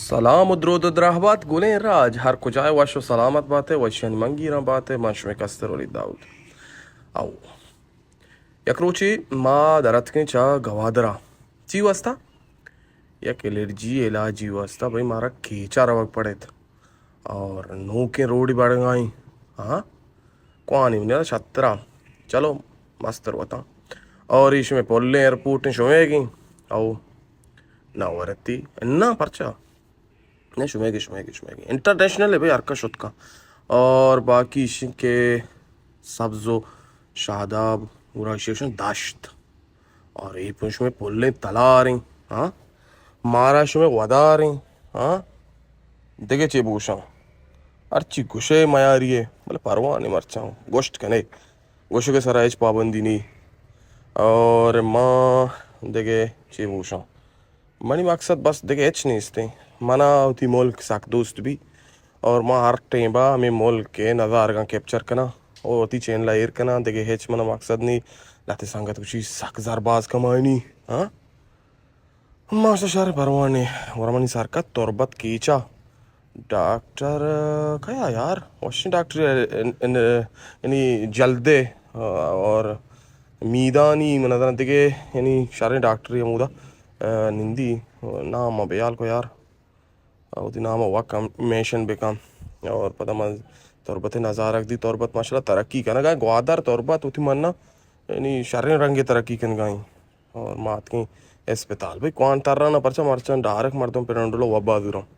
سلام و درود و دراہ بات گلیں راج، ہر کجائے وش و سلامت باتے، وشیانی منگیراں باتے۔ من شمے کستر ولید داؤد۔ او یک روچے ما در اتکیں چہ گوادرا۔ چی واسطہ؟ یک الرجی علاجی واسطہ، بھئی مارا کیچا روگ پڑیت۔ اور نوکیں روڈی بڑگائیں، ہاں، کوانی منی شترا۔ چلو، مستر وطن۔ اور ایش میں پلیں ایئرپورٹ شمیگیں۔ او نہ ورتی، نہ پرچا؟ نہ، شمیگی، شمیگی، شمیگی۔ انٹرنیشنل ہے بھئی، ہر کا شت کا۔ اور باقی ایش کہ سبز و شاداب، پورا ایشی دشت۔ اور اے پہ شمے پلیں تلاریں، ہاں؟ مارا شمے وداریں، ہاں؟ دگہ چے بوشاں؟ ہرچی گوشے میاری ہے، بلے پرواہ نہیں مرچاں۔ گوشت کنے، گوشے کے سرا ہچ پابندی نہیں۔ اور ما دگہ چے بوشاں؟ منی مقصد بس دگہ ہچ نیستیں۔ منا وتی ملک سک دوست بی اور ما ہر ٹیمبا ہمیں ملک کے نظارگاں کیپچر کناں اور وتی چینل ایر کناں۔ دگہ ہچ منا مقصد نی۔ لہتے سنگت گوشی سک زرباز کمائنی، ہاں؟ ما گوشتا شر پرواہ نے، گڑا منی سر کت تربت کیچا۔ ڈاکٹر کیا یار؟ وشیں ڈاکٹر ان-، ان-، یعنی جلدے اور میدانی من نظر دگہ یعنی شریں ڈاکٹری ہمودا نندی۔ نام ما بیال کو یار، وتی نام وک مینشن بکن۔ اور پدا من تربت نظارگ دی، تربت ماشاءاللہ ترقی کنگا، گوادر تربت وتی منا یعنی شریں رنگے ترقی کنگا۔ اور ما اتکیں اسپتال، بھئی کوان تران پرچا مرچاں ڈائریکٹ مردم پرنڈلو وبا زوراں۔